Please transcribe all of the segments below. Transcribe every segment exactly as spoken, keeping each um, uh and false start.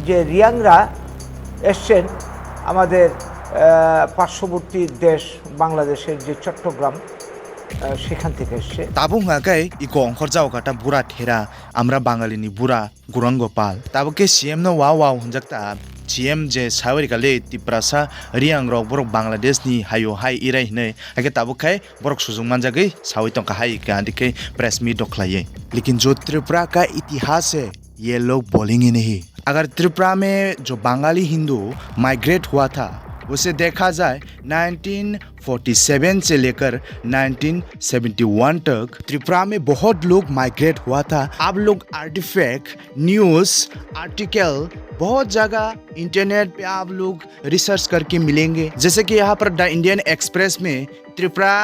যে রিয়াংরা এসছেন আমাদের, আহ, পার্শ্ববর্তী দেশ বাংলাদেশের যে চট্টগ্রাম, আহ, সেখান থেকে এসছে। Tabuk hwnkha khe iko ongkhorjao kata bura thera, amra Bangalini bura Gurang Gopal. Tabuk khe C M no wow wow hwnjak ta, C M je sawi rikha le Tiprasa Riang rok borok Bangladesh ni hayo hai irai hinwi, hakhe tabuk khai borok sujung manjagwi sawi tongkha hai khe, andikhe press meet rok khlaiwi. Lekin jo Tripura ka itihas hai, ये लोग बोलेंगे नहीं। अगर त्रिपुरा में जो बंगाली हिंदू माइग्रेट हुआ था, उसे देखा जाए नाइनटीन फ़ोर्टी सेवन से लेकर नाइनटीन सेवेंटी वन तक त्रिपुरा में बहुत लोग माइग्रेट हुआ था। आप लोग आर्टिफैक्ट, न्यूज़, आर्टिकल, बहुत जगह इंटरनेट पे आप लोग रिसर्च करके मिलेंगे। जैसे कि यहाँ पर द इंडियन एक्सप्रेस में त्रिपुरा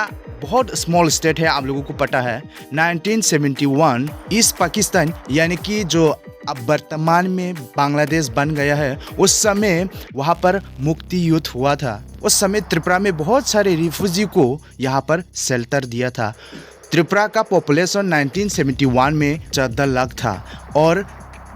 बहुत स्मॉल स्टेट है, आप लोगों को पता है। Nineteen seventy one east Pakistan, यानी कि जो अब वर्तमान में बांग्लादेश बन गया है, उस समय वहाँ पर मुक्ति युद्ध हुआ था। उस समय त्रिपुरा में बहुत सारे रिफ्यूजी को यहाँ पर शेल्टर दिया था। त्रिपुरा का पॉपुलेशन नाइनटीन सेवेंटी वन में चौदह लाख था और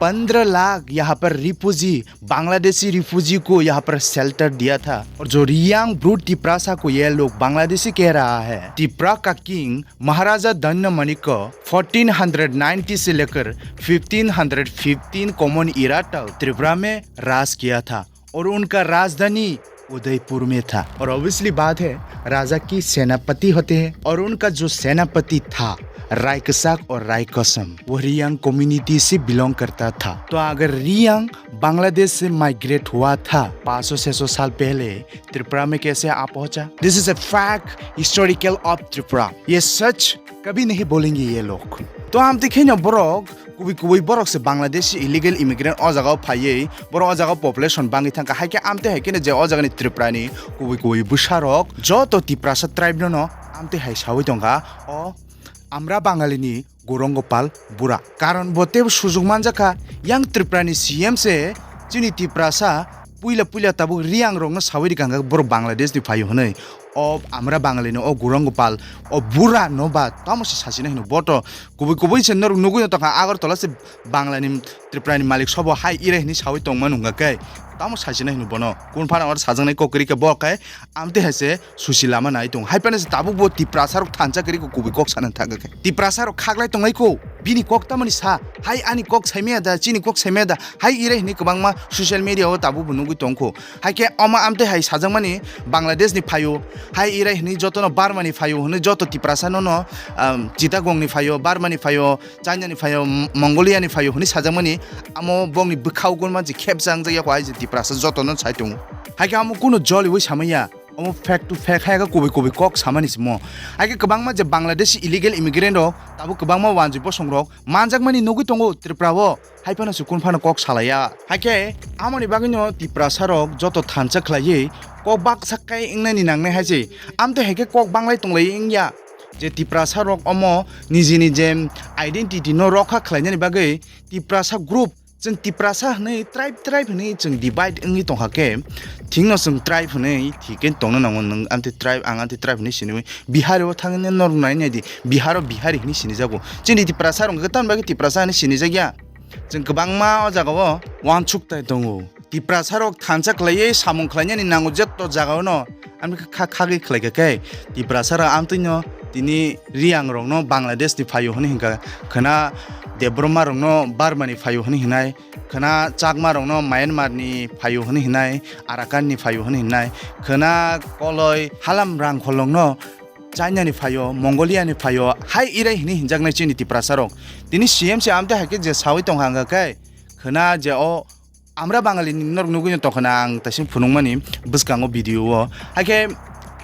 पन्द्रह लाख यहाँ पर रिफ्यूजी, बांग्लादेशी रिफ्यूजी को यहाँ पर शेल्टर दिया था। और जो रियांग ब्रूड तिप्रासा को ये लोग बांग्लादेशी कह रहा है, तिप्रा का किंग महाराजा धन्य मणि को फ़ोर्टीन हंड्रेड नाइंटी से लेकर फ़िफ़्टीन हंड्रेड फ़िफ़्टीन कॉमन इरा तक त्रिपुरा में राज किया था और उनका राजधानी उदयपुर में था। और ऑब्वियसली बात है, राजा की सेनापति होते हैं और उनका जो सेनापति था, रायकसाक और रायकसम, वो रियांग कम्युनिटी से बिलोंग करता था। तो अगर रियांग बांग्लादेश से माइग्रेट हुआ था पाँच सौ छह सौ साल पहले, त्रिपुरा में कैसे आ पहुंचा? This is a fact historical of Tripura। ये सच कभी नहीं बोलेंगे ये लोग। To amtwi khe no borok kubui kubui borok se Bangladeshi illegal immigrant o jaga o phaiwi borok o jaga o population bangwi thangkha, hai khe amtwi hai khe no je o jaga ni Tripura ni kubui kubui bwsa rok joto Tiprasa tribe no no amtwi hai sawi tongkha o amra Bangali ni Gurang Gopal bura. Karon bo teibo sujung manjakha, yang Tripura ni C M se chini Tiprasa puila puila tabuk Riang rokno sawi rikha hwnkha borok Bangladesh ni phaio hwnwi. O amra Bangali no o Gurang Gopal o bura no ba tamo se sachina hino boto kubui kubui se norok nugui no tongkha Agartala se Bangla ni Tripura ni malik sobo hai irai hwnwi sawi tongma nungkha khe tamo sachina hino bono kun phano oro sajaknai kok kwrwi khe bo khe amtwi hai se susi lama nai tongo. Hai phano se tabuk bo Tiprasa rok thansa kwrwi khe kubui kok sana thangkha khe. Tiprasa rok khaklai tongnai kho, bini kok tamani sa, hai ani kok saimaya da, chini kok saimaya da, hai irai hwnwi kwbangma social media o tabuk bo nugui tongkho. Hai khe omo amtwi hai sajakmani Bangladesh ni phaio, hai irai hwnwi jotono Burma ni phaio hwnwi joto Tiprasa no no, um, Chittagong ni phaio, Burma ni phaio, China ni phaio, M-, Mongolia ni phaio hwnwi sajakmani amo bongni bwkhao gunma je khepjang jakya kho hai je Tiprasa jotono sai tongo. Hai khe amo kunu joliui samaya. Omo fact to fact, hai khe kubui kubui kok samani simo. Hai khe kwbangma je Bangladeshi illegal immigrant rok, tabuk kwbangma wanjui bosong rok manjakmani nugui tongo Tripura o, hai phano se kun phano kok salaiya. Hai khe amoni bagwino Tiprasa rok joto thansa khlaiwi kok baksa kai wngnani nangnai hai se. Amtwi hai khe kok banglai tonglai wngya je Tiprasa rok omo nijini je identity no rokha khlainani bagwi Tiprasa group, chwng Tiprasa hwnwi tribe, tribe hwnwi chwng divide wngwi tongkha khe, thikno chwng tribe hwnwi thik khe tongna nango. Nwng amtwi tribe, ang amtwi tribe hwnwi siniwi Bihari o thangwi norok nai nai di, Bihar o Bihari hwnwi sinijago. Chini Tiprasa rok hwnkhe tamni bagwi Tiprasa hwnwi sinijakya? Chwng kwbangma o jaga o uansuk tai tongo. Tiprasa rok thansa khlaiwi samung khlainani nango jotto jaga o no. Amtwi kha, khagwi khlaikha khe Tiprasa rok amtwino tini Riang rokno Bangladesh ni phaio hwnwi hinkha, khwna Debbarma rokno Burma ni phaio hwnwi hinai, khwna Chakma rokno Myanmar ni phaio hwnwi hinai, Arakan ni phaio hwnwi hinai, khwna Koloi Halam Rangkholongno China ni phaio, Mongolia ni phaio, hai irai hwnwi hinjaknai chini Tiprasa rok. Tini C M se amtwi hai khe je sawi tongkha hwnkha khe, khwna je o Amra Bangali ni norok nugui no tongkha na ang taising phunukmani bwskango video o. Hai khe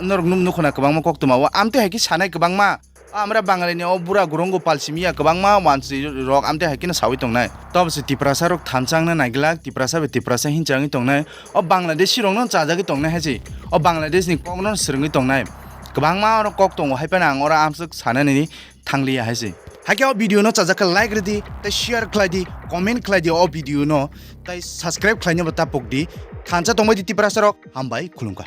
norok nuk-, nukho na kwbangma koktwma o. Amtwi hai khe sanai kwbangma. O Amra Bangali ni o bura Gurang Gopal simi ya kwbangma wansui rok amtwi hai khe no sawi tongnai. Tobo se Tiprasa rok thansa wngna naiglak, Tiprasa bai Tiprasa hinsa wngwi tongnai. O Bangladeshi rok no chajagwi tongnai hai se. O Bangladesh ni kok no swrwngwi tongnai. Kwbangma oro kok tongo hai phano ang oro amswk sanani thangliya hai se. Hai khe o video no chajak khe like rwdi, tei share khlai di, comment khlai di o video no, tei subscribe khlaina bo ta pok di. Thansa tongbai di Tiprasa rok, hambai khulumkha.